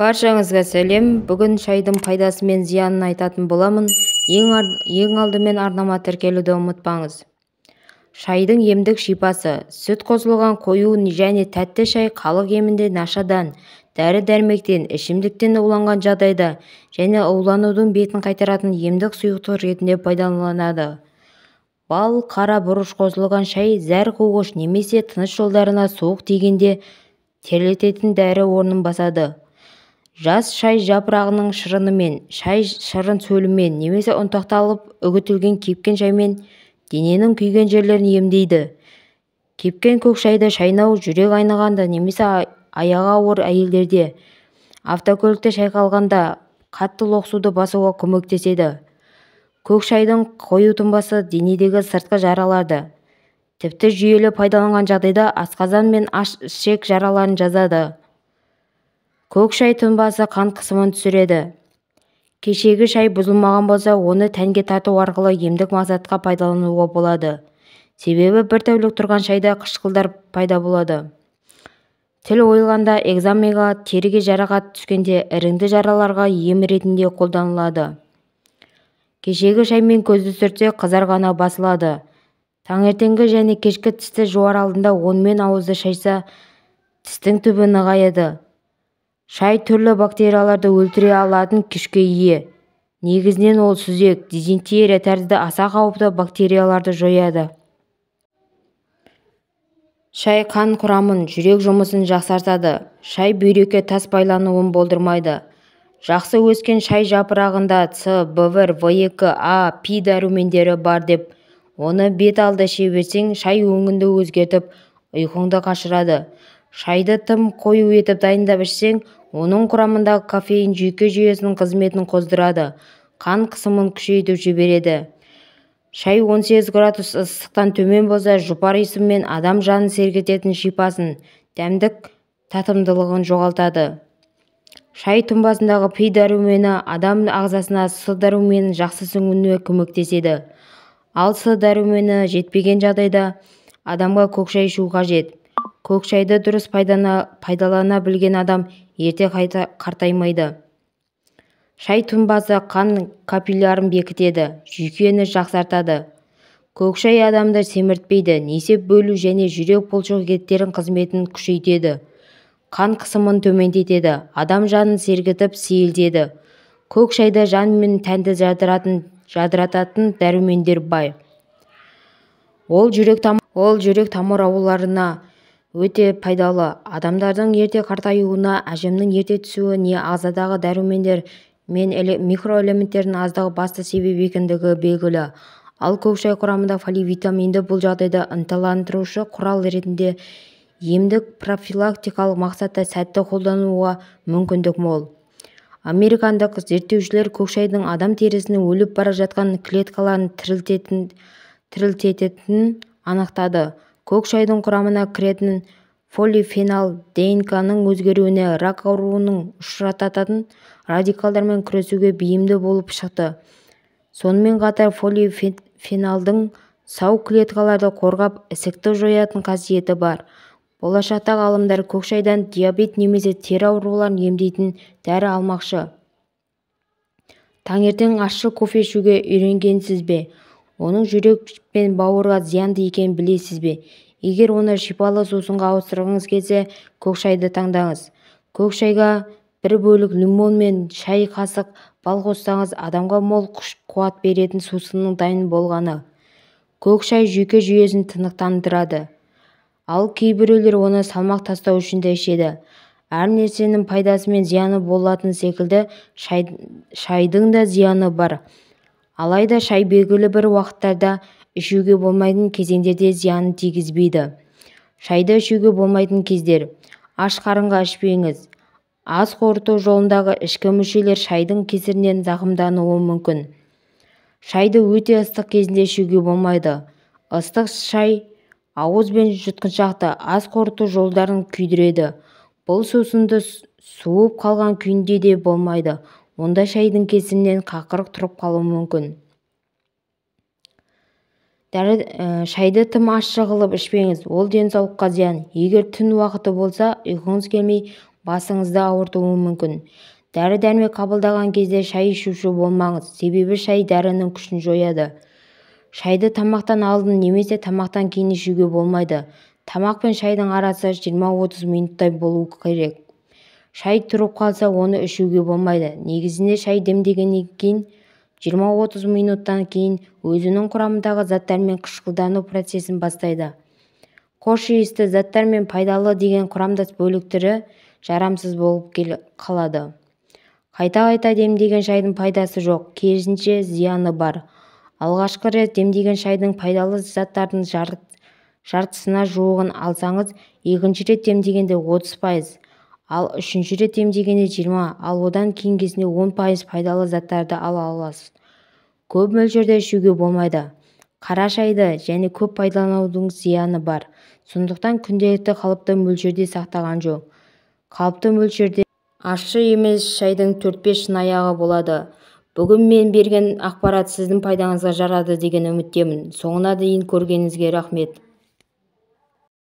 Баршаңызға сәлем. Бүгін шайдың пайдасы мен зиянын айтатын боламын. Ең алдымен арнама тіркелуді ұмытпаңыз. Шайдың емдік шипасы. Сүт қосылған қою және тәтті шай халық емінде нашадан, дәрі-дәрмектен, ішімдіктен уланған жағдайда және уланудың бетін қайтаратын емдік сұйықтық ретінде пайдаланылады. Бал, қара бұрыш қосылған шай зәр қуғыш немесе тыныс жолдарына суық тигенде терлететін дәрі орнын басады. Жас шай жапырағының шырынымен, шай шырын сөлімен немесе ұнтақталып үгітілген кепкен шаймен дененің күйген жерлерін емдейді. Кепкен көк шайды шайнау жүрек айнығанда немесе аяғы ауыр әйелдерде, автокөлікте шайқалғанда қатты лоқсуды басуға көмектеседі. Көк шайдың қою тұнбасы денедегі сыртқы жараларды, тіпті жүйелі пайдаланған жағдайда асқазан мен аш ішек жараларын жазады. Көк шай тұнбасы қан қысымын түсіреді. Кешегі шай бұзылмаған болса, оны тәнге тарту арқылы емдік мақсатқа пайдалануға болады. Себебі бір тәулік тұрған шайда қышқылдар пайда болады. Тіл ойылғанда, экземаға, теріге жарақат түскенде, іріңді жараларға ем ретінде қолданылады. Кешегі шаймен көзді сүртсе, қызарғаны басылады. Таңертеңгі және кешкі тісті жуар алдында онымен ауызды шайса, тістің түбі нығаяды. Шай түрлі бактерияларды өлтіре алатын күшке ие. Негізінен ол сүзек, дизентерия тәрізді аса қауіпті бактерияларды жояды. Шай қан құрамын, жүрек жұмысын жақсартады. Шай бүйрекке тас байлануын болдырмайды. Жақсы өскен шай жапырағында С, В1, В2, А, Пи дәрумендері бар деп, оны бет алды іше берсең, шай өңіңді өзгертіп, ұйқыңды қашырады. Шайды тым қою етіп дайындап ішсең, оның құрамындағы кофеин жүйке жүйесінің қызметін қоздырады, қан қысымын күшейтіп жібереді. Шай 18 градус ыстықтан төмен болса, жұпар иісі мен адам жанын сергітетін шипасын, дәмдік татымдылығын жоғалтады. Шай тұнбасындағы Пи дәрумені адам ағзасына С дәруменін жақсы сіңуіне көмектеседі. Ал С дәрумені жетпеген жағдайда адамға көк шай ішу қажет. Көк шайды дұрыс пайдалана білген адам ерте қартаймайды. Шай тұнбасы қан капиллярын бекітеді, жүйкені жақсартады. Көк шай адамды семіртпейді, несеп бөлу және жүрек бұлшық еттерінің қызметін күшейтеді. Қан қысымын төмендетеді, адам жанын сергітіп сейілтеді. Көк шайда жан мен тәнді жадырататын дәрумендер бай. Ол жүрек тамыр ауруларына өте пайдалы. Адамдардың ерте қартаюына, әжімнің ерте түсуі не ағзадағы дәрумендер мен микроэлементтердің аздығы басты себеп екендігі белгілі. Ал көк шай құрамында фолий витаминді бұл жағдайда ынталандырушы құрал ретінде емдік профилактикалық мақсатта сәтті қолдануға мүмкіндік мол. Американдық зерттеушілер көк шайдың адам терісінің өліп бара жатқан клеткаларын тірілтетінін анықтады. Көк шайдың құрамына кіретін полифенол ДНК-ның өзгеруіне, рак ауруының ұшырататын радикалдармен күресуге бейімді болып шықты. Сонымен қатар полифенолдың сау клеткаларды қорғап, ісікті жоятын қасиеті бар. Болашақта ғалымдар көк шайдан диабет немесе тері ауруларын емдейтін дәрі алмақшы. Таңертең ащы кофе ішуге үйренгенсіз бе? Оның жүрек пен бауырға зиянды екенін білесіз бе? Егер оны шипалы сусынға ауыстырғыңыз келсе, көк шайды таңдаңыз. Көк шайға бір бөлік лимон мен шай қасық бал қоссаңыз, адамға мол күш қуат беретін сусынның дайын болғаны. Көк шай жүйке жүйесін тынықтандырады. Ал кейбіреулер оны салмақ тастау үшін де ішеді. Әр нәрсенің пайдасы мен зияны болатын секілді шайдың да зияны бар. Алайда шай белгілі бір уақыттарда ішуге болмайтын кезеңдерде зиянын тигізбейді. Шайды ішуге болмайтын кездер. Аш қарынға ішпеңіз. Ас қорыту жолындағы ішкі мүшелер шайдың кесірінен зақымдануы мүмкін. Шайды өте ыстық кезінде ішуге болмайды. Ыстық шай ауыз бен жұтқыншақты, ас қорыту жолдарын күйдіреді. Бұл сусынды суып қалған күйінде де болмайды. Онда шайдың кесірінен қақырық тұрып қалуы мүмкін. Шайды тым ащы қылып ішпеңіз, ол денсаулыққа зиян. Егер түн уақыты болса, ұйқыңыз келмей, Басыңызды ауыртуы мүмкін. Дәрі-дәрмек қабылдаған кезде шай ішуші болмаңыз, себебі шай дәрінің күшін жояды. Шайды тамақтан алдын немесе тамақтан кейін ішуге болмайды. Тамақ пен шайдың арасы 20-30 минуттай болу керек. Шай тұрып қалса, оны ішуге болмайды. Негізінде шай демдегеннен кейін 20-30 минуттан кейін өзінің құрамындағы заттармен қышқылдану процесін бастайды. Хош иісті заттар мен пайдалы деген құрамдас бөліктері жарамсыз болып қалады. Қайта-қайта демдеген шайдың пайдасы жоқ, керісінше зияны бар. Алғашқы рет демдеген шайдың пайдалы заттардың жартысына жуығын алсаңыз, екінші рет демдегенде 30%, ал үшінші рет демдегенде 20, ал одан кейінгісінде 10% пайдалы заттарды ала аласыз. Көп мөлшерде ішуге болмайды. Қара шайды және көп пайдаланудың зияны бар. Сондықтан күнделікті қалыпты мөлшерде сақтаған жөн. Қалыпты мөлшерде ащы емес шайдың 4-5 шыныаяғы болады. Бүгін мен берген ақпарат сіздің пайдаңызға жарады деген үміттемін. Соңына дейін көргеніңізге рахмет.